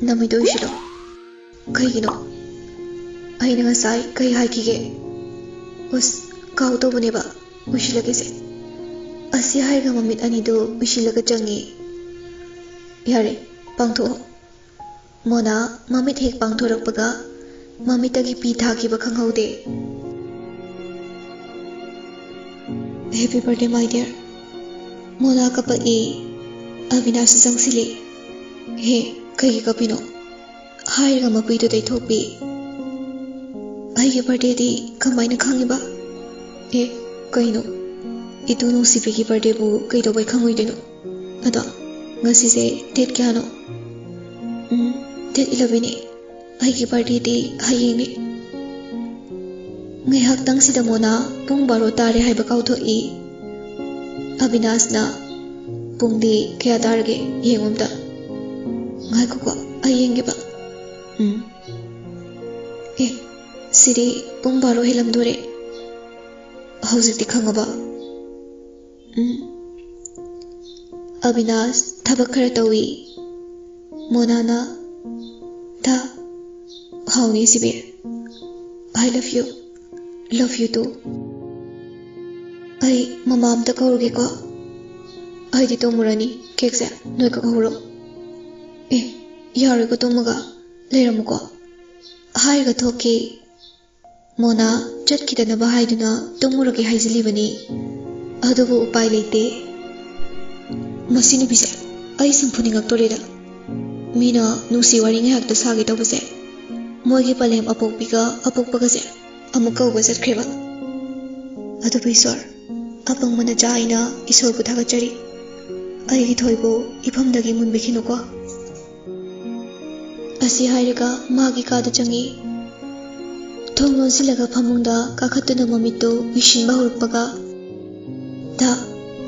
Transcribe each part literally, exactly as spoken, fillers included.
ꯅꯃꯤꯠꯇꯣ ꯎꯏꯁꯤꯜꯂꯣ꯫ ꯀꯩꯒꯤꯅꯣ? ꯑꯩꯅ ꯉꯁꯥꯏ ꯀꯩ ꯍꯥꯏꯈꯤꯒꯦ? ꯑꯁ, ꯀꯥꯎꯗꯧꯕꯅꯦꯕ꯫ ꯎꯏꯁꯤꯜꯂꯒꯦꯁꯦ꯫ ꯑꯁꯤ ꯍꯥꯏꯔꯒ ꯃꯃꯤꯠ ꯑꯅꯤꯗꯨ ꯎꯏꯁꯤꯜꯂꯒ ꯆꯪꯉꯤ꯫ ꯌꯥꯔꯦ, ꯄꯥꯡꯊꯣꯛꯑꯣ꯫ ꯃꯣꯅꯥ ꯃꯃꯤꯠ ꯍꯦꯛ ꯄꯥꯡꯊꯣꯔꯛꯄꯒ ꯃꯃꯤꯠꯇꯒꯤ ꯄꯤ ꯊꯥꯈꯤꯕ ꯈꯪꯍꯧꯗꯦ꯫ Happy birthday, my dear. Mona ꯀꯞꯄꯛꯏ꯫ ꯑꯕꯤꯅꯥꯁꯁꯨ ꯆꯪꯁꯤꯜꯂꯤ꯫ ꯍꯦ, ꯀꯩꯒꯤ ꯀꯞꯄꯤꯅꯣ? ꯍꯥꯏꯔꯒ ꯃꯄꯤꯗꯨ ꯇꯩꯊꯣꯛꯄꯤ꯫ ꯑꯩꯒꯤ birthdayꯗꯤ ꯀꯃꯥꯏꯅ ꯈꯪꯉꯤꯕ? ꯑꯦ, ꯀꯩꯅꯣ? ꯏꯇꯨ ꯅꯨꯡꯁꯤꯕꯤꯒꯤ birthdayꯕꯨ ꯀꯩꯗꯧꯕꯩ ꯈꯪꯉꯣꯏꯗꯣꯏꯅꯣ? ꯑꯗꯣ, ꯉꯁꯤꯁꯦ date ꯀꯌꯥꯅꯣ? ꯎꯝ, date elevenꯅꯦ꯫ ꯑꯩꯒꯤ birthdayꯗꯤ ꯍꯌꯦꯡꯅꯤ꯫ ꯉꯥꯏꯍꯥꯛꯇꯪꯁꯤꯗ ꯃꯣꯅꯥ ꯄꯨꯡ ꯕꯥꯔꯣ ꯇꯥꯔꯦ ꯍꯥꯏꯕ ꯀꯥꯎꯊꯣꯛꯏ꯫ ꯑꯕꯤꯅꯥꯁꯅ, "ꯄꯨꯡꯗꯤ ꯀꯌꯥ ꯇꯥꯔꯒꯦ? ꯌꯦꯡꯉꯨ ꯑꯝꯇ꯫ ꯉꯥꯏꯈꯣꯀꯣ, ꯑꯩ ꯌꯦꯡꯒꯦꯕ꯫ ꯎꯝ꯫ ꯑꯦ, ꯁꯤꯗꯤ ꯄꯨꯡ ꯕꯥꯔꯣ ꯍꯦꯜꯂꯝꯗꯣꯔꯦ꯫ ꯍꯧꯖꯤꯛꯇꯤ ꯈꯪꯉꯕ?" ꯎꯝ꯫ ꯑꯕꯤꯅꯥꯁ ꯊꯕꯛ ꯈꯔ ꯇꯧꯏ꯫ ꯃꯣꯅꯥꯅ, "ꯊꯥ, ꯍꯥꯎꯅꯤ ꯁꯤꯕꯤ꯫ I love you, love you too꯫ ꯑꯩ ꯃꯃꯥ ꯑꯝꯇ ꯀꯧꯔꯨꯒꯦꯀꯣ꯫ ꯑꯩꯗꯤ ꯇꯨꯝꯃꯨꯔꯅꯤ, cakeꯁꯦ ꯅꯣꯏ ꯀꯛꯍꯧꯔꯣ꯫" "ꯑꯦ, ꯌꯥꯔꯣꯏꯀꯣ ꯇꯨꯝꯃꯒ, ꯂꯩꯔꯝꯃꯨꯀꯣ꯫" ꯍꯥꯏꯔꯒ ꯊꯣꯛꯈꯤ꯫ ꯃꯣꯅꯥ ꯆꯠꯈꯤꯗꯅꯕ ꯍꯥꯏꯗꯨꯅ ꯇꯨꯝꯃꯨꯔꯒꯦ ꯍꯥꯏꯖꯤꯜꯂꯤꯕꯅꯤ꯫ ꯑꯗꯨꯕꯨ ꯎꯄꯥꯏ ꯂꯩꯇꯦ꯫ ꯃꯁꯤ ꯅꯨꯄꯤꯁꯦ ꯑꯩ ꯁꯨꯝ ꯐꯨꯅꯤꯡꯉꯛꯇꯣꯔꯦꯗ꯫ ꯃꯤꯅ ꯅꯨꯡꯁꯤ ꯋꯥꯔꯤ ꯉꯥꯏꯍꯥꯛꯇ ꯁꯥꯒꯦ ꯇꯧꯕꯁꯦ, ꯃꯣꯏꯒꯤ ꯄꯂꯦꯝ ꯑꯄꯣꯛꯄꯤꯒ ꯑꯄꯣꯛꯄꯒꯁꯦ ꯑꯃꯨꯛ ꯀꯧꯕ ꯆꯠꯈ꯭ꯔꯦꯕ꯫ ꯑꯗꯨꯕꯨ ꯏꯁꯣꯔ, ꯑꯄꯪꯕ ꯅꯆꯥ ꯑꯩꯅ ꯏꯁꯣꯔꯕꯨ ꯊꯥꯒꯠꯆꯔꯤ꯫ ꯑꯩꯒꯤ ꯊꯣꯏꯕꯨ ꯏꯐꯝꯗꯒꯤ ꯃꯨꯟꯕꯤꯈꯤꯅꯨꯀꯣ꯫ ꯑꯁꯤ ꯍꯥꯏꯔꯒ ꯃꯥꯒꯤ ꯀꯥꯗ ꯆꯪꯉꯤ꯫ ꯊꯣꯡ ꯂꯣꯟꯁꯤꯜꯂꯒ ꯐꯃꯨꯡꯗ ꯀꯥꯈꯠꯇꯨꯅ ꯃꯃꯤꯠꯇꯨ ꯎꯏꯁꯤꯟꯕ ꯍꯧꯔꯛꯄꯒ, "ꯗꯥ,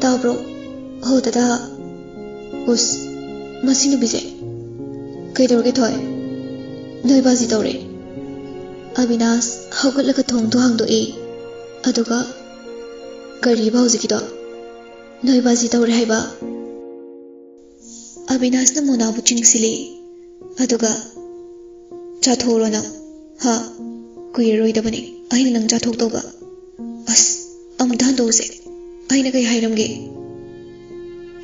ꯇꯥꯕ꯭ꯔꯣ? ꯍꯣ, ꯗꯗꯥ꯫" ꯎꯁ, ꯃꯁꯤ ꯅꯨꯄꯤꯁꯦ꯫ ꯀꯩꯗꯧꯔꯒꯦ ꯊꯣꯏ? ꯅꯣꯏ ꯕꯥꯖꯤ ꯇꯧꯔꯦ꯫ ꯑꯕꯤꯅꯥꯁ ꯍꯧꯒꯠꯂꯒ ꯊꯣꯡꯗꯣ ꯍꯥꯡꯗꯣꯛꯏ꯫ ꯑꯗꯨꯒ, "ꯀꯔꯤꯕ ꯍꯧꯖꯤꯛꯀꯤꯗꯣ? ꯅꯣꯏ ꯕꯥꯖꯤ ꯇꯧꯔꯦ ꯍꯥꯏꯕ?" ꯑꯕꯤꯅꯥꯁꯅ ꯃꯣꯅꯥꯕꯨ ꯆꯤꯡꯁꯤꯜꯂꯤ꯫ ꯑꯗꯨꯒ, "ꯆꯥꯊꯣꯛꯎꯔꯣ ꯅꯪ꯫ ꯍꯥ? ꯀꯨꯏꯔꯔꯣꯏꯗꯕꯅꯤ ꯑꯩꯅ ꯅꯪ ꯆꯥꯊꯣꯛꯇꯧꯕ꯫ ꯑꯁ, ꯑꯃꯨꯛꯇ ꯍꯟꯗꯣꯛꯎꯁꯦ꯫ ꯑꯩꯅ ꯀꯩ ꯍꯥꯏꯔꯝꯒꯦ?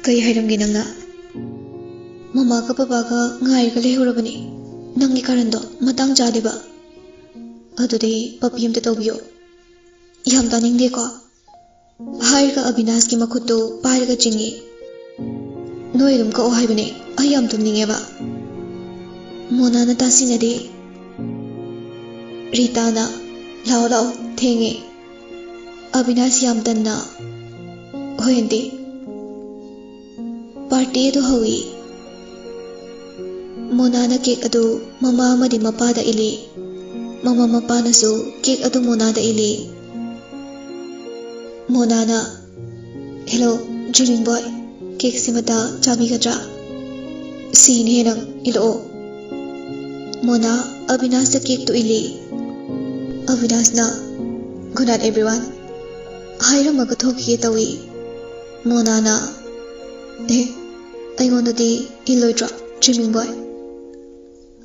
ꯀꯩ ꯍꯥꯏꯔꯝꯒꯦ ꯅꯪꯅ? ꯃꯃꯥꯒ ꯕꯕꯥꯒ ꯉꯥꯏꯔꯒ ꯂꯩꯍꯧꯔꯕꯅꯤ꯫ ꯅꯪꯒꯤ ꯀꯥꯔꯟꯗꯣ ꯃꯇꯥꯡ ꯆꯥꯗꯦꯕ꯫ ꯑꯗꯨꯗꯤ ꯄꯞꯄꯤ ꯑꯝꯇ ꯇꯧꯕꯤꯌꯣ꯫ ꯌꯥꯝ ꯇꯥꯅꯤꯡꯗꯦꯀꯣ?" ꯍꯥꯏꯔꯒ ꯑꯕꯤꯅꯥꯁꯀꯤ ꯃꯈꯨꯠꯇꯨ ꯄꯥꯏꯔꯒ ꯆꯤꯡꯏ꯫ "ꯅꯣꯏ ꯑꯗꯨꯝ ꯀꯛꯑꯣ ꯍꯥꯏꯕꯅꯦ, ꯑꯩ ꯌꯥꯝ ꯇꯨꯝꯅꯤꯡꯉꯦꯕ꯫" ꯃꯣꯅꯥꯅ ꯇꯥꯁꯤꯟꯅꯗꯦ꯫ ꯔꯤꯇꯥꯅ, "ꯂꯥꯛꯑꯣ, ꯂꯥꯛꯑꯣ, ꯊꯦꯡꯉꯦ꯫" ꯑꯕꯤꯅꯥꯁ ꯌꯥꯝ ꯇꯟꯅ, "ꯍꯣꯏ, ꯑꯟꯇꯤ꯫" ꯄꯥꯔꯇꯤ ꯑꯗꯨ ꯍꯧꯏ꯫ ꯃꯣꯅꯥꯅ ꯀꯦꯛ ꯑꯗꯨ ꯃꯃꯥ ꯑꯃꯗꯤ ꯃꯄꯥꯗ ꯏꯜꯂꯤ꯫ ꯃꯃꯥ ꯃꯄꯥꯅꯁꯨ ꯀꯦꯛ ꯑꯗꯨ ꯃꯣꯅꯥꯗ ꯏꯜꯂꯤ꯫ ꯃꯣꯅꯥꯅ, "ꯍꯦꯂꯣ, ꯗ꯭ꯔꯤꯃꯤꯡ ꯕꯣꯏ, ꯀꯦꯛꯁꯤꯃꯇ ꯆꯥꯕꯤꯒꯗ꯭ꯔꯥ? ꯁꯤꯅꯦ ꯅꯪ, ꯏꯜꯂꯛꯑꯣ꯫" ꯃꯣꯅꯥ ꯑꯕꯤꯅꯥꯁꯇ ꯀꯦꯛꯇꯨ ꯏꯜꯂꯤ꯫ ꯑꯕꯤꯅꯥꯁꯅ, "Good night, everyone" ꯍꯥꯏꯔꯝꯃꯒ ꯊꯣꯛꯈꯤꯒꯦ ꯇꯧꯏ꯫ ꯃꯣꯅꯥꯅ, "ꯑꯦ, ꯑꯩꯉꯣꯟꯗꯗꯤ ꯏꯜꯂꯣꯏꯗ꯭ꯔꯣ, ꯗ꯭ꯔꯤꯃꯤꯡ ꯕꯣꯏ?"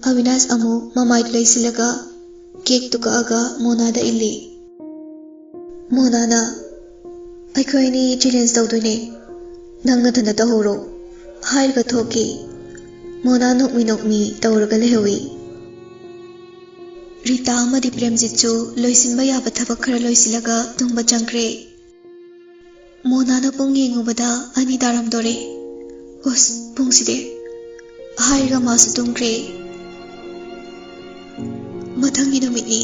ꯑꯕꯤꯅꯥꯁ ꯑꯃꯨꯛ ꯃꯃꯥꯏꯗꯨ ꯂꯩꯁꯤꯜꯂꯒ ꯀꯦꯛꯇꯨ ꯀꯛꯑꯒ ꯃꯣꯅꯥꯗ ꯏꯜꯂꯤ꯫ ꯃꯣꯅꯥꯅ, "ꯑꯩꯈꯣꯏ ꯑꯅꯤ ꯆꯦꯂꯦꯟꯖ ꯇꯧꯗꯣꯏꯅꯦ, ꯅꯪ ꯅꯊꯟꯗ ꯇꯧꯍꯧꯔꯣ" ꯍꯥꯏꯔꯒ ꯊꯣꯛꯈꯤ꯫ ꯃꯣꯅꯥ ꯅꯣꯛꯃꯤ ꯅꯣꯛꯃꯤ ꯇꯧꯔꯒ ꯂꯩꯍꯧꯏ꯫ ꯔꯤꯇꯥ ꯑꯃꯗꯤ ꯄ꯭ꯔꯦꯝꯖꯤꯠꯁꯨ ꯂꯣꯏꯁꯤꯟꯕ ꯌꯥꯕ ꯊꯕꯛ ꯈꯔ ꯂꯣꯏꯁꯤꯜꯂꯒ ꯇꯨꯝꯕ ꯆꯪꯈ꯭ꯔꯦ꯫ ꯃꯣꯅꯥꯅ ꯄꯨꯡ ꯌꯦꯡꯉꯨꯕꯗ ꯑꯅꯤ ꯇꯥꯔꯝꯗꯣꯔꯦ꯫ "ꯎꯁ, ꯄꯨꯡꯁꯤꯗꯤ" ꯍꯥꯏꯔꯒ ꯃꯥꯁꯨ ꯇꯨꯝꯈ꯭ꯔꯦ꯫ ꯃꯊꯪꯒꯤ ꯅꯨꯃꯤꯠꯅꯤ꯫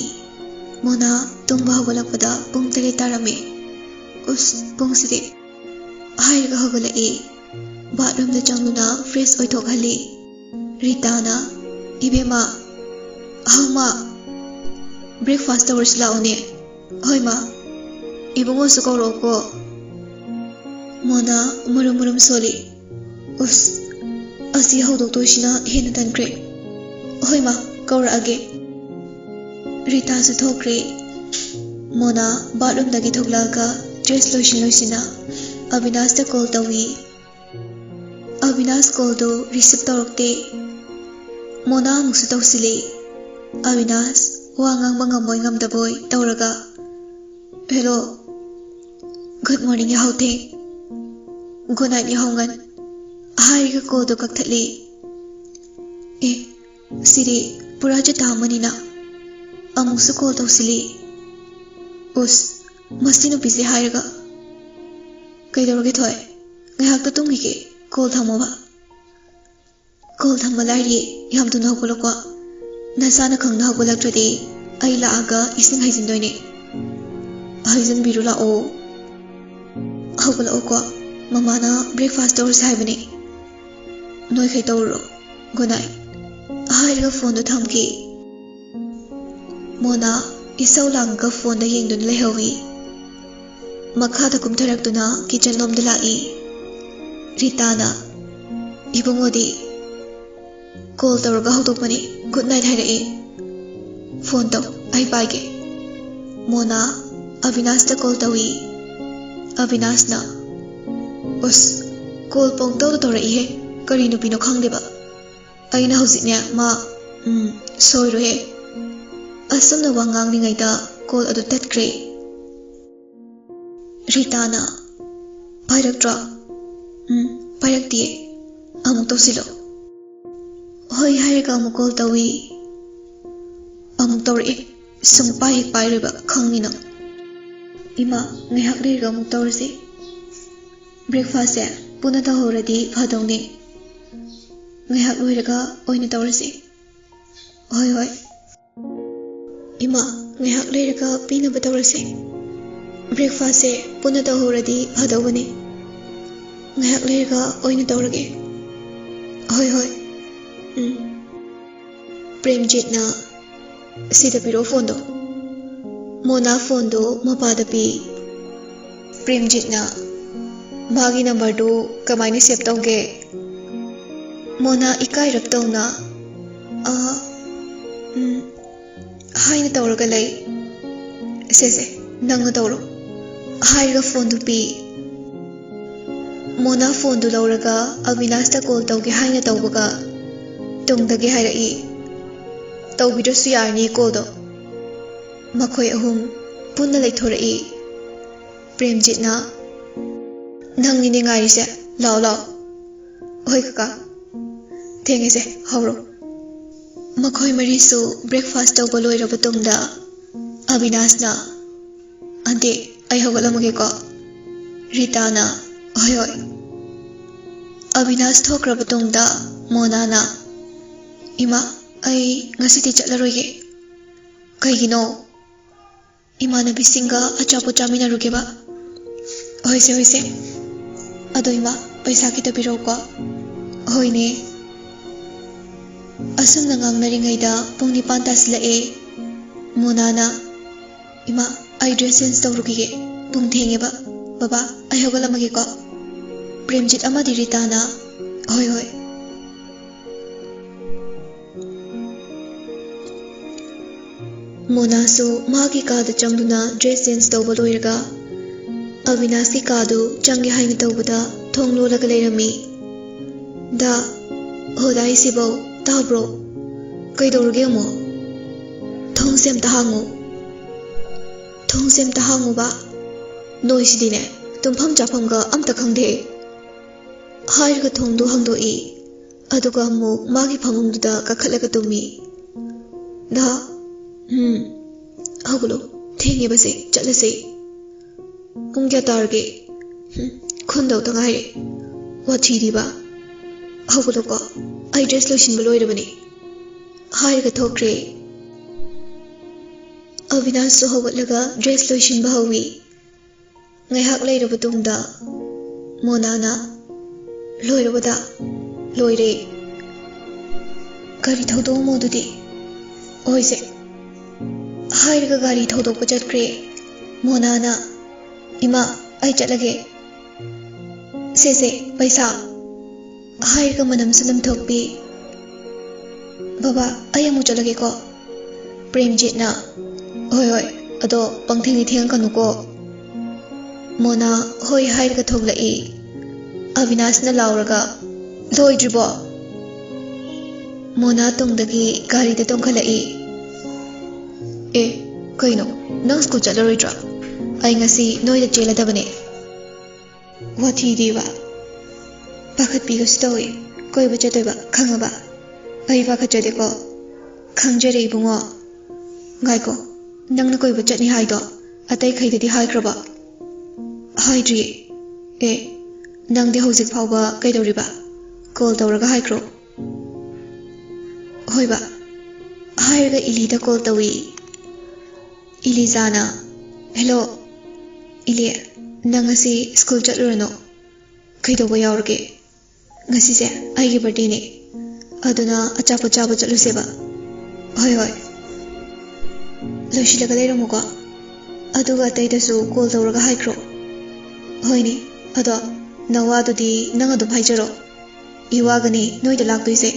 ꯃꯣꯅꯥ ꯇꯨꯝꯕ ꯍꯧꯒꯠꯂꯛꯄꯗ ꯄꯨꯡ ꯇꯔꯦꯠ ꯇꯥꯔꯝꯃꯤ꯫ "ꯎꯁ, ꯄꯨꯡꯁꯤꯗꯤ" ꯍꯥꯏꯔꯒ ꯍꯧꯒꯠꯂꯛꯏ꯫ ꯕꯥꯠꯔꯨꯝꯗ ꯆꯪꯗꯨꯅ ꯐ꯭ꯔꯦꯁ ꯑꯣꯏꯊꯣꯛꯍꯜꯂꯤ꯫ ꯔꯤꯇꯥꯅ, "ꯏꯕꯦꯝꯃ, ꯍꯥꯎꯃ, ꯕ꯭ꯔꯦꯛꯐꯥꯁ ꯇꯧꯔꯁꯤ ꯂꯥꯛꯑꯣꯅꯦ꯫" "ꯍꯣꯏ ꯃꯥ, ꯏꯕꯨꯡꯉꯣꯁꯨ ꯀꯧꯔꯛꯑꯣꯀꯣ꯫" ꯃꯣꯅꯥ ꯃꯨꯔꯨꯝ ꯃꯨꯔꯨꯝ ꯁꯣꯜꯂꯤ꯫ "ꯎꯁ, ꯑꯁꯤ ꯍꯧꯗꯣꯛꯇꯣꯏꯁꯤꯅ ꯍꯦꯟꯅ ꯇꯟꯈ꯭ꯔꯦ꯫ ꯍꯣꯏ ꯃꯥ, ꯀꯧꯔꯛꯑꯒꯦ꯫" ꯔꯤꯇꯥꯁꯨ ꯊꯣꯛꯈ꯭ꯔꯦ꯫ ꯃꯣꯅꯥ ꯕꯥꯠꯔꯨꯝꯗꯒꯤ ꯊꯣꯛꯂꯛꯑꯒ ꯗ꯭ꯔꯦꯁ ꯂꯣꯏꯁꯤꯟ ꯂꯣꯏꯁꯤꯟꯅ ꯑꯕꯤꯅꯥꯁꯇ ꯀꯣꯜ ꯇꯧꯏ꯫ ꯑꯕꯤꯅꯥꯁ ꯀꯣꯜꯗꯨ ꯔꯤꯁꯤꯞ ꯇꯧꯔꯛꯇꯦ꯫ ꯃꯣꯅꯥ ꯑꯃꯨꯛꯁꯨ ꯇꯧꯁꯤꯜꯂꯤ꯫ ꯑꯕꯤꯅꯥꯁ ꯋꯥ ꯉꯥꯡꯕ ꯉꯝꯕꯣꯏ ꯉꯝꯗꯕꯣꯏ ꯇꯧꯔꯒ, "ꯍꯦꯂꯣ, ꯒꯨꯗ ꯃꯣꯔꯅꯤꯡ ꯌꯥꯍꯧꯊꯦꯡ, ꯒꯨꯗ ꯅꯥꯏꯠ ꯌꯥꯍꯧꯉꯟ" ꯍꯥꯏꯔꯒ ꯀꯣꯜꯗꯨ ꯀꯛꯊꯠꯂꯤ꯫ ꯑꯦ, ꯁꯤꯗꯤ ꯄꯨꯔꯥ ꯆꯤꯇꯥ ꯑꯃꯅꯤꯅ꯫ ꯑꯃꯨꯛꯁꯨ ꯀꯣꯜ ꯇꯧꯁꯤꯜꯂꯤ꯫ ꯎꯁ, ꯃꯁꯤ ꯅꯨꯄꯤꯁꯦ ꯍꯥꯏꯔꯒ꯫ "ꯀꯩꯗꯧꯔꯒꯦ ꯊꯣꯏ? ꯉꯥꯏꯍꯥꯛꯇ ꯇꯨꯝꯈꯤꯒꯦ, ꯀꯣꯜ ꯊꯝꯃꯣꯕ"꯫ "ꯀꯣꯜ ꯊꯝꯕ ꯂꯥꯏꯔꯤ, ꯌꯥꯝ ꯊꯨꯅ ꯍꯧꯒꯠꯂꯣꯀꯣ꯫ ꯅꯁꯥꯅ ꯈꯪꯅ ꯍꯧꯒꯠꯂꯛꯇ꯭ꯔꯗꯤ ꯑꯩ ꯂꯥꯛꯑꯒ ꯏꯁꯤꯡ ꯍꯩꯖꯤꯟꯗꯣꯏꯅꯦ꯫ ꯍꯩꯖꯤꯟꯕꯤꯔꯨ ꯂꯥꯛꯑꯣ"꯫ "ꯍꯧꯒꯠꯂꯛꯑꯣꯀꯣ, ꯃꯃꯥꯅ ꯕ꯭ꯔꯦꯛꯐꯥꯁ ꯇꯧꯔꯁꯦ ꯍꯥꯏꯕꯅꯦ꯫ ꯅꯣꯏꯈꯩ ꯇꯧꯔꯨꯔꯣ꯫ ꯒꯨꯗ ꯅꯥꯏꯠ" ꯍꯥꯏꯔꯒ ꯐꯣꯟꯗꯣ ꯊꯝꯈꯤ꯫ ꯃꯣꯅꯥ ꯏꯁꯧ ꯂꯥꯡꯉꯒ ꯐꯣꯟꯗ ꯌꯦꯡꯗꯨꯅ ꯂꯩꯍꯧꯏ꯫ ꯃꯈꯥꯗ ꯀꯨꯝꯊꯔꯛꯇꯨꯅ ꯀꯤꯆꯟ ꯂꯣꯝꯗ ꯂꯥꯛꯏ꯫ ꯔꯤꯇꯥꯅ, "ꯏꯕꯨꯡꯉꯣꯗꯤ?" "ꯀꯣꯜ ꯇꯧꯔꯒ ꯍꯧꯗꯣꯛꯄꯅꯤ, ꯒꯨꯗ ꯅꯥꯏꯠ ꯍꯥꯏꯔꯛꯏ꯫ ꯐꯣꯟ ꯇꯧ, ꯑꯩ ꯄꯥꯏꯒꯦ"꯫ ꯃꯣꯅꯥ ꯑꯕꯤꯅꯥꯁꯇ ꯀꯣꯜ ꯇꯧꯏ꯫ ꯑꯕꯤꯅꯥꯁꯅ, "ꯑꯁ, ꯀꯣꯜ ꯄꯪꯇꯧꯗ ꯇꯧꯔꯛꯏꯍꯦ, ꯀꯔꯤ ꯅꯨꯄꯤꯅꯣ ꯈꯪꯗꯦꯕ꯫ ꯑꯩꯅ ꯍꯧꯖꯤꯛꯅꯦ ꯃꯥ, ꯎꯝ, ꯁꯣꯏꯔꯣꯏꯍꯦ"꯫ ꯑꯁꯨꯝꯅ ꯋꯥ ꯉꯥꯡꯂꯤꯉꯩꯗ ꯀꯣꯜ ꯑꯗꯨ ꯇꯠꯈ꯭ꯔꯦ꯫ ꯔꯤꯇꯥꯅ, "ꯄꯥꯏꯔꯛꯇ꯭ꯔꯣ?" "ꯎꯝ, ꯄꯥꯏꯔꯛꯇꯤꯌꯦ꯫ ꯑꯃꯨꯛ ꯇꯧꯁꯤꯜꯂꯣ"꯫ "ꯍꯣꯏ" ꯍꯥꯏꯔꯒ ꯑꯃꯨꯛ ꯀꯣꯜ ꯇꯧꯏ꯫ ꯑꯃꯨꯛ ꯇꯧꯔꯛꯑꯦ꯫ ꯁꯨꯡꯄꯥꯏ ꯍꯦꯛ ꯄꯥꯏꯔꯣꯏꯕ, ꯈꯪꯅꯤ ꯅꯪ꯫ "ꯏꯃꯥ, ꯉꯥꯏꯍꯥꯛ ꯂꯩꯔꯒ ꯑꯃꯨꯛ ꯇꯧꯔꯁꯤ꯫ ꯕ꯭ꯔꯦꯛꯐꯥꯁꯁꯦ ꯄꯨꯟꯅ ꯇꯧꯍꯧꯔꯗꯤ ꯐꯗꯧꯅꯦ꯫ ꯉꯥꯏꯍꯥꯛ ꯂꯣꯏꯔꯒ ꯑꯣꯏꯅ ꯇꯧꯔꯁꯤ"꯫ "ꯍꯣꯏ, ꯍꯣꯏ"꯫ "ꯏꯃꯥ, ꯉꯥꯏꯍꯥꯛ ꯂꯩꯔꯒ ꯄꯤꯅꯕ ꯇꯧꯔꯁꯦ꯫ ꯕ꯭ꯔꯦꯛꯐꯥꯁꯁꯦ ꯄꯨꯟꯅ ꯇꯧꯍꯧꯔꯗꯤ ꯐꯗꯧꯕꯅꯤ꯫ ꯉꯥꯏꯍꯥꯛ ꯂꯩꯔꯒ ꯑꯣꯏꯅ ꯇꯧꯔꯒꯦ"꯫ "ꯍꯣꯏ, ꯍꯣꯏ"꯫ ꯎꯝ꯫ ꯄ꯭ꯔꯦꯝꯖꯤꯠꯅ, "ꯁꯤꯗ ꯄꯤꯔꯛꯑꯣ ꯐꯣꯟꯗꯣ"꯫ ꯃꯣꯅꯥ ꯐꯣꯟꯗꯣ ꯃꯄꯥꯗ ꯄꯤ꯫ ꯄ꯭ꯔꯦꯝꯖꯤꯠꯅ, "ꯃꯥꯒꯤ ꯅꯝꯕꯔꯗꯨ ꯀꯃꯥꯏꯅ ꯁꯦꯚ ꯇꯧꯒꯦ?" ꯃꯣꯅꯥ ꯏꯀꯥꯏꯔꯞ ꯇꯧꯅ, "ꯑ, ꯎꯝ, ꯍꯥꯏꯅ ꯇꯧꯔꯒ ꯂꯩ꯫ "ꯁꯦ ꯁꯦ, ꯅꯪꯅ ꯇꯧꯔꯣ" ꯍꯥꯏꯔꯒ ꯐꯣꯟꯗꯨ ꯄꯤ꯫ ꯃꯣꯅꯥ ꯐꯣꯟꯗꯨ ꯂꯧꯔꯒ ꯑꯕꯤꯅꯥꯁꯇ ꯀꯣꯜ ꯇꯧꯒꯦ ꯍꯥꯏꯅ ꯇꯧꯕꯒ ꯇꯨꯡꯗꯒꯤ ꯍꯥꯏꯔꯛꯏ, "ꯇꯧꯕꯤꯗ꯭ꯔꯁꯨ ꯌꯥꯔꯅꯤ ꯀꯣꯜꯗꯣ"꯫ ꯃꯈꯣꯏ ꯑꯍꯨꯝ ꯄꯨꯟꯅ ꯂꯩꯊꯣꯔꯛꯏ꯫ ꯄ꯭ꯔꯦꯝꯖꯤꯠꯅ, "ꯅꯪꯅꯤꯅꯦ ꯉꯥꯏꯔꯤꯁꯦ, ꯂꯥꯛꯑꯣ ꯂꯥꯛꯑꯣ"꯫ "ꯍꯣꯏ ꯀꯀꯥ, ꯊꯦꯡꯉꯦꯁꯦ, ꯍꯧꯔꯣ"꯫ ꯃꯈꯣꯏ ꯃꯔꯤꯁꯨ ꯕ꯭ꯔꯦꯛꯐꯥꯁ ꯇꯧꯕ ꯂꯣꯏꯔꯕ ꯇꯨꯡꯗ ꯑꯕꯤꯅꯥꯁꯅ, "ꯑꯟꯇꯤ, ꯑꯩ ꯍꯧꯒꯠꯂꯝꯃꯒꯦꯀꯣ"꯫ ꯔꯤꯇꯥꯅ, "ꯍꯣꯏ ꯍꯣꯏ"꯫ ꯑꯕꯤꯅꯥꯁ ꯊꯣꯛꯈ꯭ꯔꯕ ꯇꯨꯡꯗ ꯃꯣꯅꯥꯅ, "ꯏꯃꯥ, ꯑꯩ ꯉꯁꯤꯗꯤ ꯆꯠꯂꯔꯣꯏꯒꯦ"꯫ "ꯀꯩꯒꯤꯅꯣ?" "ꯏꯃꯥꯟꯅꯕꯤꯁꯤꯡꯒ ꯑꯆꯥꯄꯣꯠ ꯆꯥꯃꯤꯟꯅꯔꯨꯒꯦꯕ"꯫ "ꯍꯣꯏꯁꯦ, ꯍꯣꯏꯁꯦ꯫ ꯑꯗꯣ ꯏꯃꯥ, ꯄꯩꯁꯥ ꯈꯤꯇ ꯄꯤꯔꯛꯎꯀꯣ"꯫ "ꯍꯣꯏꯅꯦ"꯫ ꯑꯁꯨꯝꯅ ꯉꯥꯡꯅꯔꯤꯉꯩꯗ ꯄꯨꯡ ꯅꯤꯄꯥꯟ ꯇꯥꯁꯤꯜꯂꯛꯑꯦ꯫ ꯃꯣꯅꯥꯅ, "ꯏꯃꯥ, ꯑꯩ ꯗ꯭ꯔꯦꯁ ꯆꯦꯟꯖ ꯇꯧꯔꯨꯈꯤꯒꯦ꯫ ꯄꯨꯡ ꯊꯦꯡꯉꯦꯕ꯫ ꯕꯕꯥ, ꯑꯩ ꯍꯧꯒꯠꯂꯝꯃꯒꯦꯀꯣ"꯫ ꯄ꯭ꯔꯦꯝꯖꯤꯠ ꯑꯃꯗꯤ ꯔꯤꯇꯥꯅ, "ꯍꯣꯏ, ꯍꯣꯏ"꯫ ꯃꯣꯅꯥꯁꯨ ꯃꯥꯒꯤ ꯀꯥꯗ ꯆꯪꯗꯨꯅ ꯗ꯭ꯔꯦꯁ ꯆꯦꯟꯖ ꯇꯧꯕ ꯂꯣꯏꯔꯒ ꯑꯕꯤꯅꯥꯁꯀꯤ ꯀꯥꯗꯨ ꯆꯪꯒꯦ ꯍꯥꯏꯅ ꯇꯧꯕꯗ ꯊꯣꯡ ꯂꯣꯜꯂꯒ ꯂꯩꯔꯝꯃꯤ꯫ "ꯗꯥ, ꯍꯣ ꯗꯥ ꯏꯁꯤꯕꯧ, ꯇꯥꯕ꯭ꯔꯣ? ꯀꯩꯗꯧꯔꯒꯦ ꯑꯃꯨꯛ? ꯊꯣꯡꯁꯦ ꯑꯝꯇ ꯍꯥꯡꯉꯨ꯫ ꯊꯣꯡꯁꯦ ꯑꯝꯇ ꯍꯥꯡꯉꯨꯕ꯫ ꯅꯣꯏꯁꯤꯗꯤꯅꯦ, ꯇꯨꯝꯐꯝ ꯆꯥꯐꯝꯒ ꯑꯝꯇ ꯈꯪꯗꯦ"꯫ ꯍꯥꯏꯔꯒ ꯊꯣꯡꯗꯨ ꯍꯥꯡꯗꯣꯛꯏ꯫ ꯑꯗꯨꯒ ꯑꯃꯨꯛ ꯃꯥꯒꯤ ꯐꯃꯨꯡꯗꯨꯗ ꯀꯥꯈꯠꯂꯒ ꯇꯨꯝꯃꯤ꯫ "ꯗꯥ, ꯎꯝ, ꯍꯧꯒꯠꯂꯣ, ꯊꯦꯡꯉꯦꯕꯁꯦ, ꯆꯠꯂꯁꯦ"꯫ "ꯄꯨꯡ ꯀꯌꯥ ꯇꯥꯔꯒꯦ? ꯍꯨꯝ, ꯈꯨꯟꯗꯧꯗ ꯉꯥꯏꯔꯦ꯫ ꯋꯥꯊꯤꯗꯤꯕ꯫ ꯍꯧꯒꯠꯂꯣꯀꯣ, ꯑꯩ ꯗ꯭ꯔꯦꯁ ꯂꯣꯏꯁꯤꯟꯕ ꯂꯣꯏꯔꯕꯅꯤ"꯫ ꯍꯥꯏꯔꯒ ꯊꯣꯛꯈ꯭ꯔꯦ꯫ ꯑꯕꯤꯅꯥꯁꯁꯨ ꯍꯧꯒꯠꯂꯒ ꯗ꯭ꯔꯦꯁ ꯂꯣꯏꯁꯤꯟꯕ ꯍꯧꯏ꯫ ꯉꯥꯏꯍꯥꯛ ꯂꯩꯔꯕ ꯇꯨꯡꯗ ꯃꯣꯅꯥꯅ, "ꯂꯣꯏꯔꯕꯗ?" "ꯂꯣꯏꯔꯦ"꯫ "ꯒꯥꯔꯤ ꯊꯧꯗꯣꯛꯑꯝꯃꯣ ꯑꯗꯨꯗꯤ"꯫ "ꯍꯣꯏꯁꯦ"꯫ ꯍꯥꯏꯔꯒ ꯒꯥꯔꯤ ꯊꯧꯗꯣꯛꯄ ꯆꯠꯈ꯭ꯔꯦ꯫ ꯃꯣꯅꯥꯅ, "ꯏꯃꯥ, ꯑꯩ ꯆꯠꯂꯒꯦ"꯫ "ꯁꯦ ꯁꯦ, ꯄꯩꯁꯥ"꯫ ꯍꯥꯏꯔꯒ ꯃꯅꯝꯁꯨ ꯅꯝꯊꯣꯛꯄꯤ꯫ "ꯕꯕꯥ, ꯑꯩ ꯑꯃꯨꯛ ꯆꯠꯂꯒꯦꯀꯣ"꯫ ꯄ꯭ꯔꯦꯝꯖꯤꯠꯅ, "ꯍꯣꯏ, ꯍꯣꯏ, ꯑꯗꯣ ꯄꯪꯊꯦꯡꯗꯤ ꯊꯦꯡꯉꯛꯀꯅꯨꯀꯣ꯫" ꯃꯣꯅꯥ ꯍꯣꯏ ꯍꯥꯏꯔꯒ ꯊꯣꯛꯂꯛꯏ꯫ ꯑꯕꯤꯅꯥꯁꯅ ꯂꯥꯎꯔꯒ, "ꯂꯣꯏꯗ꯭ꯔꯤꯕꯣ?" ꯃꯣꯅꯥ ꯇꯨꯡꯗꯒꯤ ꯒꯥꯔꯤꯗ ꯇꯣꯡꯈꯠꯂꯛꯏ꯫ "ꯑꯦ, ꯀꯩꯅꯣ? ꯅꯪ ꯁ꯭ꯀꯨꯜ ꯆꯠꯂꯔꯣꯏꯗ꯭ꯔꯣ? ꯑꯩ ꯉꯁꯤ ꯅꯣꯏꯗ ꯆꯦꯜꯂꯗꯕꯅꯦ꯫" "ꯋꯥꯊꯤꯗꯤꯕ꯫ ꯄꯥꯈꯠꯄꯤꯒꯁꯨ ꯇꯧꯏ꯫ ꯀꯣꯏꯕ ꯆꯠꯇꯣꯏꯕ, ꯈꯪꯉꯕ? ꯑꯩ ꯄꯥꯈꯠꯆꯗꯦꯀꯣ꯫" "ꯈꯪꯖꯔꯦ ꯏꯕꯨꯡꯉꯣ꯫ ꯉꯥꯏꯈꯣ, ꯅꯪꯅ ꯀꯣꯏꯕ ꯆꯠꯅꯤ ꯍꯥꯏꯗꯣ ꯑꯇꯩꯈꯩꯗꯗꯤ ꯍꯥꯏꯈ꯭ꯔꯕꯣ?" "ꯍꯥꯏꯗ꯭ꯔꯤꯌꯦ꯫" "ꯑꯦ, ꯅꯪꯗꯤ ꯍꯧꯖꯤꯛ ꯐꯥꯎꯕ ꯀꯩꯗꯧꯔꯤꯕ? ꯀꯣꯜ ꯇꯧꯔꯒ ꯍꯥꯏꯈ꯭ꯔꯣ꯫" "ꯍꯣꯏꯕ꯫" ꯍꯥꯏꯔꯒ ꯏꯂꯤꯗ ꯀꯣꯜ ꯇꯧꯏ꯫ ꯏꯂꯤꯖꯥꯅ, "ꯍꯦꯂꯣ, ꯏꯂꯤ, ꯅꯪ ꯉꯁꯤ ꯁ꯭ꯀꯨꯜ ꯆꯠꯂꯨꯔꯅꯨ꯫ ꯀꯩꯗꯧꯕ ꯌꯥꯎꯔꯒꯦ? ꯉꯁꯤꯁꯦ ꯑꯩꯒꯤ ꯕꯥꯔꯗꯦꯅꯦ, ꯑꯗꯨꯅ ꯑꯆꯥꯄꯣꯠ ꯆꯥꯕ ꯆꯠꯂꯨꯁꯦꯕ꯫" "ꯍꯣꯏ, ꯍꯣꯏ꯫ ꯂꯣꯏꯁꯤꯜꯂꯒ ꯂꯩꯔꯝꯃꯨꯀꯣ꯫ ꯑꯗꯨꯒ ꯑꯇꯩꯗꯁꯨ ꯀꯣꯜ ꯇꯧꯔꯒ ꯍꯥꯏꯈ꯭ꯔꯣ꯫" "ꯍꯣꯏꯅꯦ, ꯑꯗꯣ ꯅꯋꯥꯗꯨꯗꯤ ꯅꯪ ꯑꯗꯨꯝ ꯍꯥꯏꯖꯔꯣ꯫ ꯏꯋꯥꯒꯅꯦ ꯅꯣꯏꯗ ꯂꯥꯛꯇꯣꯏꯁꯦ꯫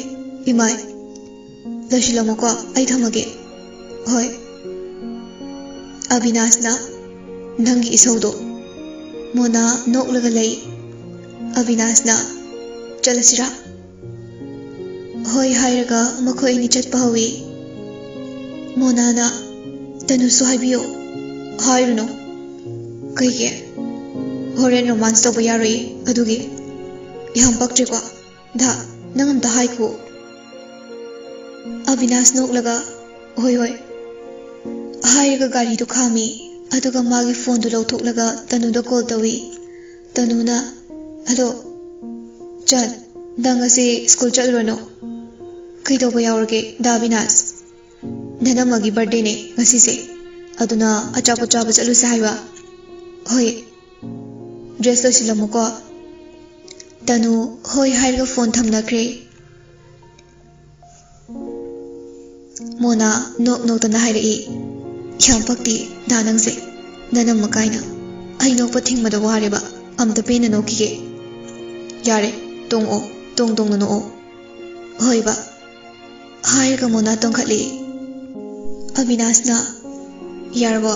ꯏꯃꯥꯏ, ꯂꯣꯏꯁꯤꯜꯂꯝꯃꯣꯀꯣ, ꯑꯩ ꯊꯝꯃꯒꯦ꯫" "ꯍꯣꯏ꯫" ꯑꯕꯤꯅꯥꯁꯅ, "ꯅꯪꯒꯤ ꯏꯁꯧꯗꯣ꯫" ꯃꯣꯅꯥ ꯅꯣꯛꯂꯒ ꯂꯩ꯫ ꯑꯕꯤꯅꯥꯁꯅ, "ꯆꯠꯂꯁꯤꯔꯥ?" ꯍꯣꯏ ꯍꯥꯏꯔꯒ ꯃꯈꯣꯏ ꯑꯅꯤ ꯆꯠꯄ ꯍꯧꯏ꯫ ꯃꯣꯅꯥꯅ, "ꯇꯅꯨꯁꯨ ꯍꯥꯏꯕꯤꯌꯣ꯫" "ꯍꯥꯏꯔꯨꯅꯨ꯫" "ꯀꯩꯒꯤ?" "ꯍꯣꯔꯦꯟ ꯔꯣꯃꯥꯟꯁ ꯇꯧꯕ ꯌꯥꯔꯣꯏꯌꯦ, ꯑꯗꯨꯒꯤ꯫" "ꯌꯥꯝ ꯄꯛꯇ꯭ꯔꯦꯀꯣ꯫ ꯗꯥ, ꯅꯪ ꯑꯝꯇ ꯍꯥꯏꯈꯣ꯫" ꯑꯕꯤꯅꯥꯁ ꯅꯣꯛꯂꯒ, "ꯍꯣꯏ, ꯍꯣꯏ꯫" ꯍꯥꯏꯔꯒ ꯒꯥꯔꯤꯗꯨ ꯈꯥꯝꯃꯤ꯫ ꯑꯗꯨꯒ ꯃꯥꯒꯤ ꯐꯣꯟꯗꯨ ꯂꯧꯊꯣꯛꯂꯒ ꯇꯅꯨꯗ ꯀꯣꯜ ꯇꯧꯏ꯫ ꯇꯅꯨꯅ, "ꯍꯜꯂꯣ, ꯆꯟ, ꯅꯪ ꯉꯁꯤ ꯁ꯭ꯀꯨꯜ ꯆꯠꯂꯨꯔꯅꯨ꯫" "ꯀꯩꯗꯧꯕ ꯌꯥꯎꯔꯒꯦ, ꯗꯥ ꯑꯕꯤꯅꯥꯁ?" "ꯅꯅꯝꯃꯒꯤ ꯕꯥꯔꯗꯦꯅꯦ ꯉꯁꯤꯁꯦ, ꯑꯗꯨꯅ ꯑꯆꯥꯄꯣꯠ ꯆꯥꯕ ꯆꯠꯂꯨꯁꯦ ꯍꯥꯏꯕ꯫" "ꯍꯣꯏ, ꯗ꯭ꯔꯦꯁ ꯂꯣꯏꯁꯤꯜꯂꯝꯃꯨꯀꯣ꯫" ꯇꯅꯨ ꯍꯣꯏ ꯍꯥꯏꯔꯒ ꯐꯣꯟ ꯊꯝꯅꯈ꯭ꯔꯦ꯫ ꯃꯣꯅꯥ ꯅꯣꯛ ꯅꯣꯛꯇꯅ ꯍꯥꯏꯔꯛꯏ, "ꯌꯥꯝ ꯄꯛꯇꯤ ꯗꯥ ꯅꯪꯁꯦ, ꯅꯅꯝꯃ ꯀꯥꯏꯅ꯫ ꯑꯩ ꯅꯣꯛꯄ ꯊꯤꯡꯕꯗ ꯋꯥꯔꯦꯕ, ꯑꯝꯇ ꯄꯦꯟꯅ ꯅꯣꯛꯈꯤꯒꯦ꯫" "ꯌꯥꯔꯦ, ꯇꯣꯡꯉꯛꯑꯣ, ꯇꯣꯡ ꯇꯣꯡꯅ ꯅꯣꯛꯑꯣ꯫" "ꯍꯣꯏꯕ꯫" ꯍꯥꯏꯔꯒ ꯃꯣꯅꯥ ꯇꯣꯡꯈꯠꯂꯤ꯫ ꯑꯕꯤꯅꯥꯁꯅ, "ꯌꯥꯔꯕꯣ?"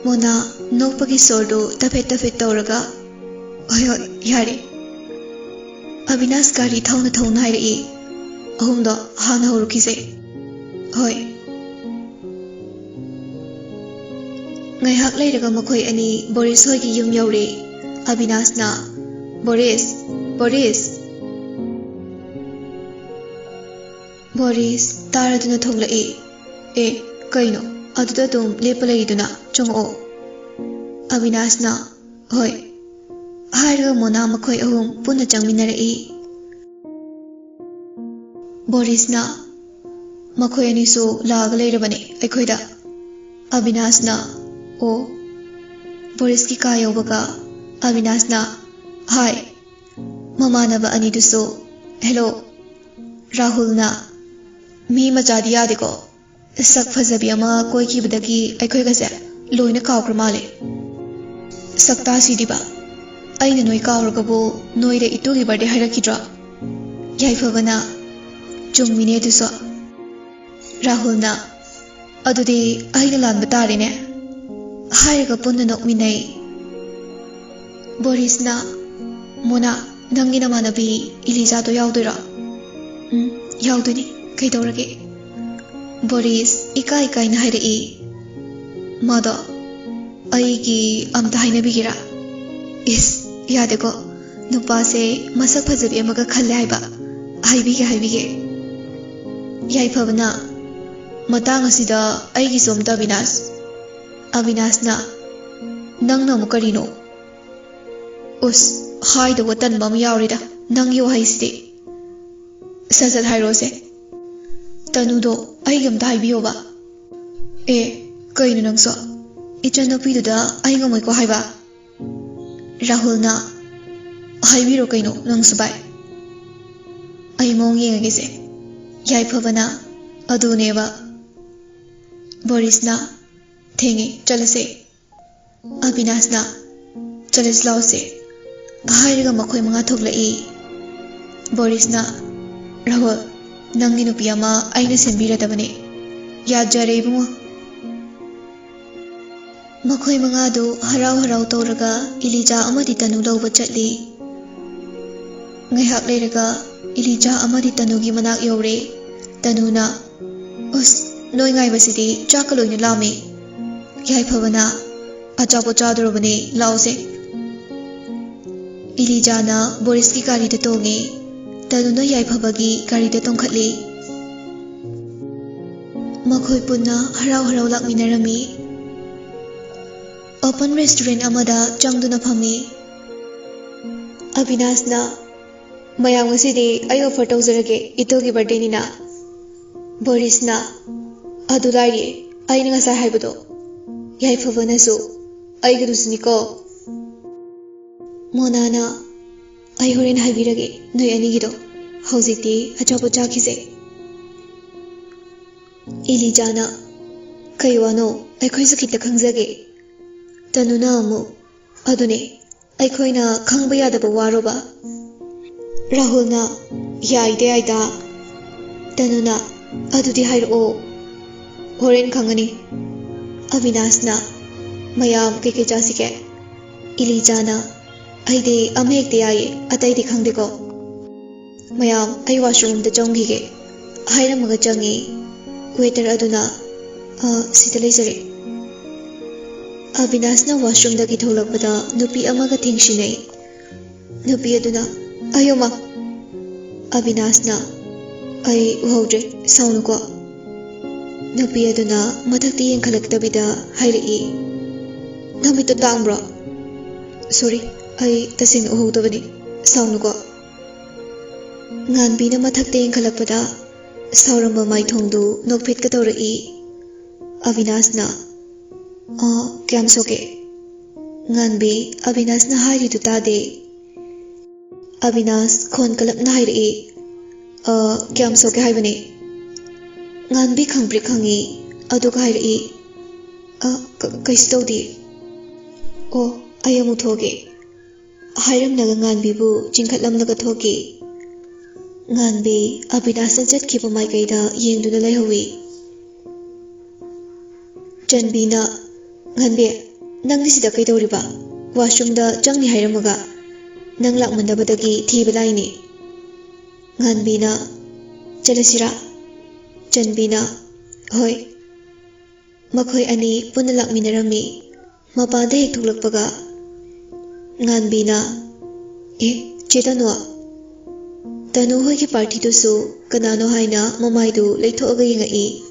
ꯃꯣꯅꯥ ꯅꯣꯛꯄꯒꯤ ꯁꯣꯔꯗꯨ ꯇꯐꯦꯠ ꯇꯐꯦꯠ ꯇꯧꯔꯒ, "ꯍꯣꯏ, ꯍꯣꯏ, ꯌꯥꯔꯦ꯫ ꯑꯕꯤꯅꯥꯁ ꯒꯥꯔꯤ ꯊꯧꯅ ꯊꯧꯅ ꯍꯥꯏꯔꯛꯏ꯫ ꯑꯍꯨꯝꯗꯣ ꯍꯥꯟꯅ ꯍꯧꯔꯨꯈꯤꯁꯦ꯫ ꯍꯣꯏ꯫" ꯉꯥꯏꯍꯥꯛ ꯂꯩꯔꯒ ꯃꯈꯣꯏ ꯑꯅꯤ ꯕꯣꯔꯤꯁ ꯍꯣꯏꯒꯤ ꯌꯨꯝ ꯌꯧꯔꯦ꯫ ꯑꯕꯤꯅꯥꯁꯅ, "ꯕꯣꯔꯤꯁ, ꯕꯣꯔꯤꯁ!" ꯕꯣꯔꯤꯁ ꯇꯥꯔꯗꯨꯅ ꯊꯣꯛꯂꯛꯏ꯫ "ꯑꯦ, ꯀꯩꯅꯣ? ꯑꯗꯨꯗ ꯑꯗꯨꯝ ꯂꯦꯞꯄ ꯂꯩꯔꯤꯗꯨꯅ? ꯆꯪꯉꯛꯑꯣ꯫" ꯑꯕꯤꯅꯥꯁꯅ, "ꯍꯣꯏ" ꯍꯥꯏꯔꯒ ꯃꯣꯅꯥ ꯃꯈꯣꯏ ꯑꯍꯨꯝ ꯄꯨꯟꯅ ꯆꯪꯃꯤꯟꯅꯔꯛꯏ꯫ ꯕꯣꯔꯤꯁꯅ, "ꯃꯈꯣꯏ ꯑꯅꯤꯁꯨ ꯂꯥꯛꯑꯒ ꯂꯩꯔꯕꯅꯦ ꯑꯩꯈꯣꯏꯗ꯫" ꯑꯕꯤꯅꯥꯁꯅ, "ꯑꯣ꯫" ꯕꯣꯔꯤꯁꯀꯤ ꯀꯥ ꯌꯧꯕꯒ ꯑꯕꯤꯅꯥꯁꯅ, "ꯍꯥꯏ꯫" ꯃꯃꯥꯟꯅꯕ ꯑꯅꯤꯗꯨꯁꯨ, "ꯍꯦꯂꯣ꯫" ꯔꯥꯍꯨꯜꯅ, "ꯃꯤ ꯃꯆꯥꯗꯤ ꯌꯥꯗꯦꯀꯣ꯫ ꯁꯛ ꯐꯖꯕꯤ ꯑꯃ ꯀꯣꯏꯈꯤꯕꯗꯒꯤ ꯑꯩꯈꯣꯏꯒꯁꯦ ꯂꯣꯏꯅ ꯀꯥꯎꯈ꯭ꯔ ꯃꯥꯜꯂꯦ꯫ ꯁꯛꯇꯥꯁꯤꯗꯤꯕ꯫ ꯑꯩꯅ ꯅꯣꯏ ꯀꯥꯎꯔꯒꯕꯨ ꯅꯣꯏꯗ ꯏꯇꯨꯒꯤ ꯕꯥꯔꯗꯦ ꯍꯥꯏꯔꯛꯈꯤꯗ꯭ꯔꯣ?" ꯌꯥꯏꯐꯕꯅ, "ꯆꯨꯝꯃꯤꯅꯦ ꯑꯗꯨꯁꯨ꯫" ꯔꯥꯍꯨꯜꯅ, "ꯑꯗꯨꯗꯤ ꯑꯩꯅ ꯂꯥꯟꯕ ꯇꯥꯔꯦꯅꯦ" ꯍꯥꯏꯔꯒ ꯄꯨꯟꯅ ꯅꯣꯛꯃꯤꯟꯅꯩ꯫ ꯕꯣꯔꯤꯁꯅ, "ꯃꯣꯅꯥ, ꯅꯪꯒꯤ ꯅꯃꯥꯟꯅꯕꯤ ꯏꯂꯤꯖꯥꯗꯣ ꯌꯥꯎꯗꯣꯏꯔꯣ?" "ꯎꯝ, ꯌꯥꯎꯗꯣꯏꯅꯤ꯫ ꯀꯩꯗꯧꯔꯒꯦ?" ꯕꯣꯔꯤꯁ ꯏꯀꯥꯏ ꯀꯥꯏꯅ ꯍꯥꯏꯔꯛꯏ꯫ "ꯃꯥꯗꯣ ꯑꯩꯒꯤ ꯑꯝꯇ ꯍꯥꯏꯅꯕꯤꯒꯦꯔꯥ?" "ꯏꯁ, ꯌꯥꯗꯦꯀꯣ꯫ ꯅꯨꯄꯥꯁꯦ ꯃꯁꯛ ꯐꯖꯕꯤ ꯑꯃꯒ ꯈꯜꯂꯦ ꯍꯥꯏꯕ꯫ ꯍꯥꯏꯕꯤꯒꯦ, ꯍꯥꯏꯕꯤꯒꯦ꯫" ꯌꯥꯏꯐꯕꯅ, "ꯃꯇꯥꯡ ꯑꯁꯤꯗ ꯑꯩꯒꯤꯁꯨ ꯑꯝꯇ, ꯑꯕꯤꯅꯥꯁ꯫" ꯑꯕꯤꯅꯥꯁꯅ, "ꯅꯪꯅ ꯑꯃꯨꯛ ꯀꯔꯤꯅꯣ?" "ꯎꯁ, ꯍꯥꯏꯗꯧꯕ ꯇꯟꯕ ꯑꯃ ꯌꯥꯎꯔꯤꯗ ꯅꯪꯒꯤ ꯋꯥꯍꯩꯁꯤꯗꯤ꯫ ꯁꯠ ꯁꯠ ꯍꯥꯏꯔꯣꯁꯦ꯫ ꯇꯅꯨꯗꯣ ꯑꯩꯒꯤ ꯑꯝꯇ ꯍꯥꯏꯕꯤꯌꯣꯕ꯫" "ꯑꯦ, ꯀꯩꯅꯣ ꯅꯪꯁꯨ? ꯏꯆꯟꯅꯨꯄꯤꯗꯨꯗ ꯑꯩ ꯉꯝꯃꯣꯏꯀꯣ ꯍꯥꯏꯕ꯫" ꯔꯥꯍꯨꯜꯅ, "ꯍꯥꯏꯕꯤꯔꯣ ꯀꯩꯅꯣ ꯅꯪꯁꯨ ꯚꯥꯏ꯫ ꯑꯩ ꯃꯑꯣꯡ ꯌꯦꯡꯉꯒꯦꯁꯦ꯫" ꯌꯥꯏꯐꯕꯅ, "ꯑꯗꯨꯅꯦꯕ꯫" ꯕꯣꯔꯤꯁꯅ, "ꯊꯦꯡꯉꯦ, ꯆꯠꯂꯁꯦ꯫" ꯑꯕꯤꯅꯥꯁꯅ, "ꯆꯠꯂꯁꯤ ꯂꯥꯎꯁꯦ" ꯍꯥꯏꯔꯒ ꯃꯈꯣꯏ ꯃꯉꯥ ꯊꯣꯛꯂꯛꯏ꯫ ꯕꯣꯔꯤꯁꯅ, "ꯔꯥꯍꯨꯜ, ꯅꯪꯒꯤ ꯅꯨꯄꯤ ꯑꯃ ꯑꯩꯅ ꯁꯦꯝꯕꯤꯔꯗꯕꯅꯦ꯫ ꯌꯥꯖꯔꯦ ꯏꯕꯨꯡꯉꯣ꯫ ꯃꯈꯣꯏ ꯃꯉꯥꯗꯨ ꯍꯔꯥꯎ ꯍꯔꯥꯎ ꯇꯧꯔꯒ ꯏꯂꯤꯖꯥ ꯑꯃꯗꯤ ꯇꯅꯨ ꯂꯧꯕ ꯆꯠꯂꯤ꯫ ꯉꯥꯏꯍꯥꯛ ꯂꯩꯔꯒ ꯏꯂꯤꯖꯥ ꯑꯃꯗꯤ ꯇꯅꯨꯒꯤ ꯃꯅꯥꯛ ꯌꯧꯔꯦ꯫ ꯇꯅꯨꯅ, "ꯎꯁ, ꯅꯣꯏ ꯉꯥꯏꯕꯁꯤꯗꯤ ꯆꯥꯛꯀ ꯂꯣꯏꯅ ꯂꯥꯝꯃꯦ꯫ ꯌꯥꯏꯐꯕꯅ ꯑꯆꯥꯄꯣꯠ ꯆꯥꯗꯣꯔꯕꯅꯦ, ꯂꯥꯛꯑꯣꯁꯦ꯫" ꯏꯂꯤꯖꯥꯅ ꯕꯣꯔꯤꯁꯀꯤ ꯒꯥꯔꯤꯗ ꯇꯣꯡꯉꯦ꯫ ꯇꯅꯨꯅ ꯌꯥꯏꯐꯕꯒꯤ ꯒꯥꯔꯤꯗ ꯇꯣꯡꯈꯠꯂꯤ꯫ ꯃꯈꯣꯏ ꯄꯨꯟꯅ ꯍꯔꯥꯎ ꯍꯔꯥꯎ ꯂꯥꯛꯃꯤꯟꯅꯔꯝꯃꯤ꯫ ꯑꯣꯄꯟ ꯔꯦꯁꯇꯨꯔꯦꯟ ꯑꯃꯗ ꯆꯪꯗꯨꯅ ꯐꯝꯃꯤ꯫ ꯑꯕꯤꯅꯥꯁꯅ, "ꯃꯌꯥꯝ, ꯉꯁꯤꯗꯤ ꯑꯩ ꯑꯣꯐꯔ ꯇꯧꯖꯔꯒꯦ, ꯏꯇꯣꯒꯤ ꯕꯥꯔꯗꯦꯅꯤꯅ꯫" ꯕꯣꯔꯤꯁꯅ, "ꯑꯗꯨ ꯂꯥꯏꯔꯤ, ꯑꯩꯅ ꯉꯁꯥꯏ ꯍꯥꯏꯕꯗꯣ, ꯌꯥꯏꯐꯕꯅꯁꯨ ꯑꯩꯒꯤꯗꯨꯁꯨꯅꯤꯀꯣ꯫" ꯃꯣꯅꯥꯅ, "ꯑꯩ ꯍꯣꯔꯦꯟ ꯍꯥꯏꯕꯤꯔꯒꯦ ꯅꯣꯏ ꯑꯅꯤꯒꯤꯗꯣ, ꯍꯧꯖꯤꯛꯇꯤ ꯑꯆꯥꯄꯣꯠ ꯆꯥꯈꯤꯁꯦ꯫" ꯏꯂꯤꯖꯥꯅ, "ꯀꯩ ꯋꯥꯅꯣ? ꯑꯩꯈꯣꯏꯁꯨ ꯈꯤꯇ ꯈꯪꯖꯒꯦ꯫" ꯇꯅꯨꯅ ꯑꯃꯨꯛ, "ꯑꯗꯨꯅꯦ, ꯑꯩꯈꯣꯏꯅ ꯈꯪꯕ ꯌꯥꯗꯕ ꯋꯥꯔꯣꯕ?" ꯔꯥꯍꯨꯜꯅ, "ꯌꯥꯏꯗ ꯌꯥꯏꯗ꯫" ꯇꯅꯨꯅ, "ꯑꯗꯨꯗꯤ ꯍꯥꯏꯔꯛꯑꯣ, ꯍꯣꯔꯦꯟ ꯈꯪꯒꯅꯤ꯫" ꯑꯕꯤꯅꯥꯁꯅ, "ꯃꯌꯥꯝ, ꯀꯩꯀꯩ ꯆꯥꯁꯤꯒꯦ?" ꯏꯂꯤꯖꯥꯅ, "ꯑꯩꯗꯤ ꯑꯃ ꯍꯦꯛꯇ ꯌꯥꯏꯌꯦ, ꯑꯇꯩꯗꯤ ꯈꯪꯗꯦꯀꯣ꯫ ꯃꯌꯥꯝ, ꯑꯩ ꯋꯥꯁꯔꯨꯝꯗ ꯆꯪꯈꯤꯒꯦ꯫" ꯍꯥꯏꯔꯝꯃꯒ ꯆꯪꯉꯤ꯫ ꯋꯦꯇꯔ ꯑꯗꯨꯅ, "ꯑ, ꯁꯤꯗ ꯂꯩꯖꯔꯦ꯫" ꯑꯕꯤꯅꯥꯁꯅ ꯋꯥꯁꯔꯨꯝꯗꯒꯤ ꯊꯣꯛꯂꯛꯄꯗ ꯅꯨꯄꯤ ꯑꯃꯒ ꯊꯦꯡꯁꯤꯟꯅꯩ꯫ ꯅꯨꯄꯤ ꯑꯗꯨꯅ, "ꯑꯌꯣꯃ!" ꯑꯕꯤꯅꯥꯁꯅ, "ꯑꯩ ꯎꯍꯧꯗ꯭ꯔꯦ, ꯁꯥꯎꯅꯨꯀꯣ꯫" ꯅꯨꯄꯤ ꯑꯗꯨꯅ ꯃꯊꯛꯇ ꯌꯦꯡꯈꯠꯂꯛꯇꯕꯤꯗ ꯍꯥꯏꯔꯛꯏ, "ꯅꯃꯤꯠꯇꯣ ꯇꯥꯡꯕ꯭ꯔꯣ?" "ꯁꯣꯔꯤ, ꯑꯩ ꯇꯁꯦꯡꯅ ꯎꯍꯧꯗꯕꯅꯤ, ꯁꯥꯎꯅꯨꯀꯣ꯫" ꯉꯥꯟꯕꯤꯅ ꯃꯊꯛꯇ ꯌꯦꯡꯈꯠꯂꯛꯄꯗ ꯁꯥꯎꯔꯝꯕ ꯃꯥꯏꯊꯣꯡꯗꯨ ꯅꯣꯛꯐꯦꯠꯀ ꯇꯧꯔꯛꯏ꯫ ꯑꯕꯤꯅꯥꯁꯅ, "ꯑ, ꯀꯌꯥꯝ ꯁꯣꯛꯀꯦ?" ꯉꯥꯟꯕꯤ, ꯑꯕꯤꯅꯥꯁꯅ ꯍꯥꯏꯔꯤꯗꯨ ꯇꯥꯗꯦ꯫ ꯑꯕꯤꯅꯥꯁ ꯈꯣꯟ ꯀꯜꯂꯞꯅ ꯍꯥꯏꯔꯛꯏ, "ꯑ, ꯀꯌꯥꯝ ꯁꯣꯛꯀꯦ ꯍꯥꯏꯕꯅꯦ?" ꯉꯥꯟꯕꯤ ꯈꯪꯄ꯭ꯔꯦꯛ ꯈꯪꯉꯤ, ꯑꯗꯨꯒ ꯍꯥꯏꯔꯛꯏ, "ꯑ, ꯀ-, ꯀꯩꯁꯨ ꯇꯧꯗꯦ꯫" "ꯑꯣ, ꯑꯩ ꯑꯃꯨꯛ ꯊꯣꯛꯑꯒꯦ꯫" ꯍꯥꯏꯔꯝꯂꯒ ꯉꯥꯟꯕꯤꯕꯨ ꯆꯤꯡꯈꯠꯂꯝꯂꯒ ꯊꯣꯛꯈꯤ꯫ ꯉꯥꯟꯕꯤ ꯑꯕꯤꯅꯥꯁꯅ ꯆꯠꯈꯤꯕ ꯃꯥꯏꯀꯩꯗ ꯌꯦꯡꯗꯨꯅ ꯂꯩꯍꯧꯏ꯫ ꯆꯟꯕꯤꯅ, "ꯉꯥꯟꯕꯤ, ꯅꯪꯗꯤ ꯁꯤꯗ ꯀꯩꯗꯧꯔꯤꯕ? ꯋꯥꯁꯔꯨꯝꯗ ꯆꯪꯅꯤ ꯍꯥꯏꯔꯝꯃꯒ ꯅꯪ ꯂꯥꯛꯃꯟꯗꯕꯗꯒꯤ ꯊꯤꯕ ꯂꯥꯛꯏꯅꯦ꯫" ꯉꯥꯟꯕꯤꯅ, "ꯆꯠꯂꯁꯤꯔꯥ?" ꯆꯟꯕꯤꯅ, "ꯍꯣꯏ꯫" ꯃꯈꯣꯏ ꯑꯅꯤ ꯄꯨꯟꯅ ꯂꯥꯛꯃꯤꯟꯅꯔꯝꯃꯤ꯫ ꯃꯄꯥꯟꯗ ꯍꯦꯛ ꯊꯣꯛꯂꯛꯄꯒ ꯉꯥꯟꯕꯤꯅ, "ꯑꯦ, ꯆꯦ ꯇꯅꯨ, ꯇꯅꯨ ꯍꯣꯏꯒꯤ ꯄꯥꯔꯇꯤꯗꯨꯁꯨ ꯀꯅꯥꯅꯣ?" ꯍꯥꯏꯅ ꯃꯃꯥꯏꯗꯨ ꯂꯩꯊꯣꯛꯑꯒ ꯌꯦꯡꯉꯛꯏ꯫